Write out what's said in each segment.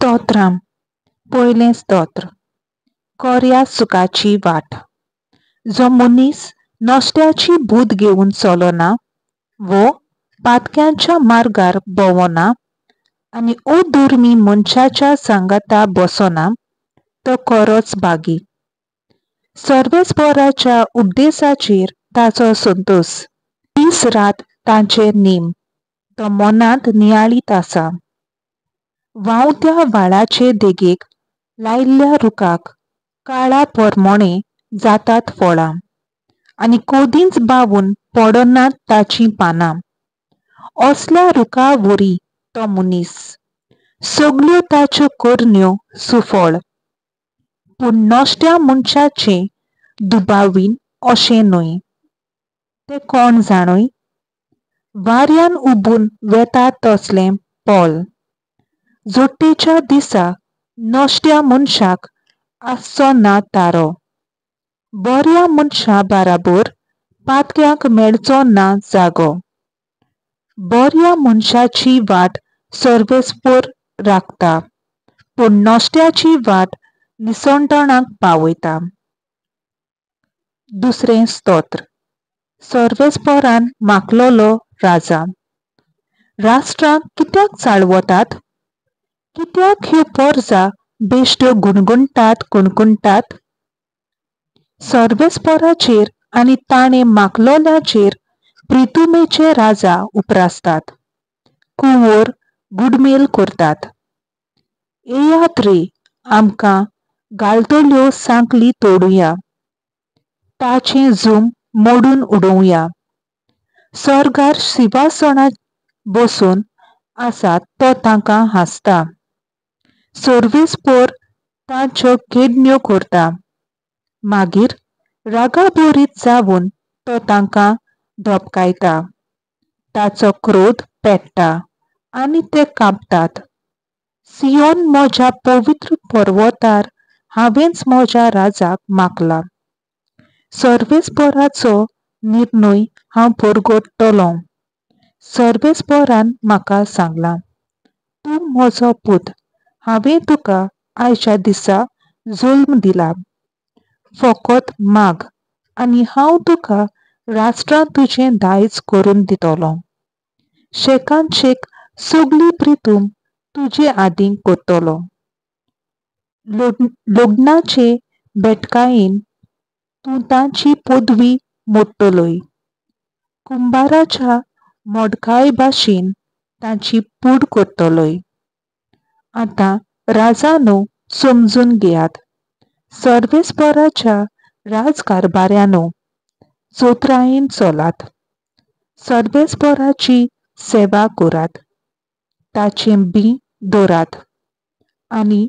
स्तोत्रां. पयलें स्तोत्र. कोऱ्या सुखाची वाट. जो मनीस नश्ट्याची बूद घेवन चलना वो पातक्यांच्या मार्गार भोंवना आनी अधर्मी मनशाच्या सांगाता बसना तो खरोच भागी. सर्वेस्पोराच्या उपदेसाचेर ताचो संतोश. दीस रात तांचे नेम तो मनांत नियाळीत आसा. व्हांवत्या व्हाळाचे देगेक लायिल्ल्या रुखाक काळा पोरमोणे जातात फळां आनी कदींच बावून पडनात ताचीं पानां. असल्या रुखा वरी तो मनीस. सगल्यो ताच्यो करण्यो सुफळ. पूण नश्ट्या मनशाचें दुबावीन अशें न्हय. तें कोण जाणय? वाऱ्यान उबून वेता तसलें पोल. जोडटेच्या दिसा नश्ट्या मनशाक आसचो ना तारो. बऱ्या मनशा बाराबर पातक्याक मेळचो ना जागो. बऱ्या मनशाची वाट सर्वेस्पोर राखता, पूण नश्ट्याची वाट निसणटणाक पावयता. दुसरें स्तोत्र. सर्वेस्पोरान माखलोलो राजा. राष्ट्रांक कित्याक चाळवतात? कित्याक ह्यो पोरजा बेश्ट्यो गुणगुणटात कुणकुणटात? सर्वेस्पोराचेर आनी ताणें माखलोल्याचेर प्रितुमेचे राजा उप्रासतात. कुंवर गुडमेल करतात. येयात रे, आमकां घालतल्यो सांखळी तोडुया. ताचें जूम मोडून उडोवया. सर्गार शिंवासनार बसून आसा तो तांकां हांसता. सर्वेस्पोर तांच्यो केडण्यो करता. मागीर रागाभरीत जावन तो तांकां धपकायता. ताचो क्रोध पेट्टा आनी ते कांपतात. सियोन म्हज्या पवित्र पर्वतार हांवेंच म्हज्या राजाक मागला. सर्वेस्पोराचो निर्णय हांव परगटतलों. सर्वेस्पोरान म्हाका सांगलां, तूं म्हजो पूत, हांवें तुका आयच्या दिसा जल्म दिला. फकत माग आनी हांव तुका राष्ट्रां तुजें दायज करून दितलों. शेकान शेक सगली प्रितूम तुजे आदीं करतलो. लग्नाचे बेटकायेन तूं तांची पदवी मोडटलोय. कुंबाराच्या मोडकाय भाशेन तांची पूड करतलोय. आतां राजानो समजून घेयात. सर्वेस्पोराच्या राजकारभाऱ्यानो चतुरायेन चलात. सर्वेस्पोराची सेवा करात. ताचें बीं दवरात आनी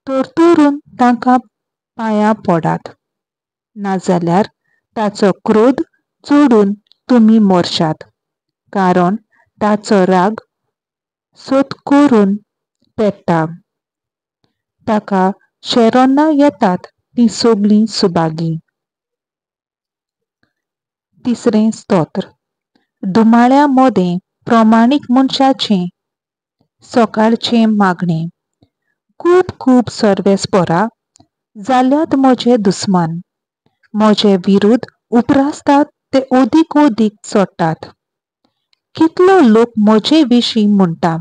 तरतरून तांकां पांयां पडात. नाजाल्यार ताचो क्रोध चडून तुमी मरशात. कारण ताचो राग सोद करून पेट्टा. ताका शेरोना येतात तीं सगलीं सुभागी. तिसरें स्तोत्र. दुमाळ्या मदें प्रमाणीक मनशाचें सकाळचें मागणें. खूब खूब सर्वेस्पोरा जाल्यात म्हजे दुस्मान. म्हजे विरुद्ध उप्रासतात ते अदीक अदीक चडटात. कितलो लोक म्हजे विशीं म्हणटा,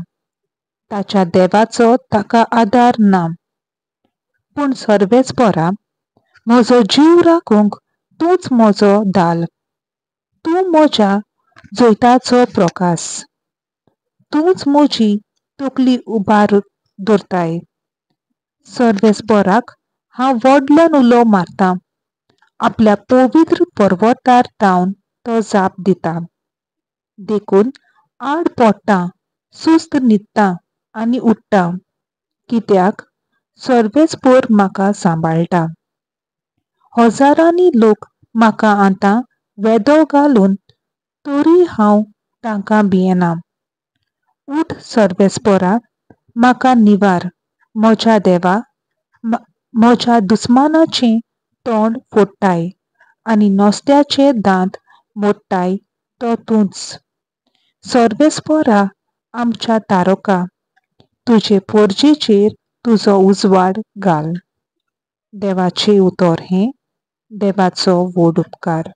ताच्या देवाचो ताका आदार ना. पूण सर्वेस्पोरा, म्हजो जीव राखूंक तूंच म्हजो दाल. तूं म्हज्या जैताचो प्रकाश. तूंच म्हजी तकली उबार दवरताय. सर्वेस्पोराक हांव व्हडल्यान उलो मारतां. आपल्या पवित्र पर्वतार तावन तो जाप दिता. देखून आड पडटा, सुस्त न्हिदता आनी उठ्ठा. कित्याक सर्वेस्पोर म्हाका सांबाळटा. हजारांनी लोक म्हाका आतां वेदो घालून तरी हांव तांकां भियेना. उठ सर्वेस्पोरा, म्हाका निवार, म्हज्या देवा, म्हज्या दुस्मानाचें तोंड फोडटाय आनी नस्त्याचे दांत मोडटाय तो तूंच. सर्वेस्पोरा आमच्या तारका, तुजे पोरजेचेर तुजो उजवाड घाल. देवाचें उतर हें. देवाचो व्हड उपकार.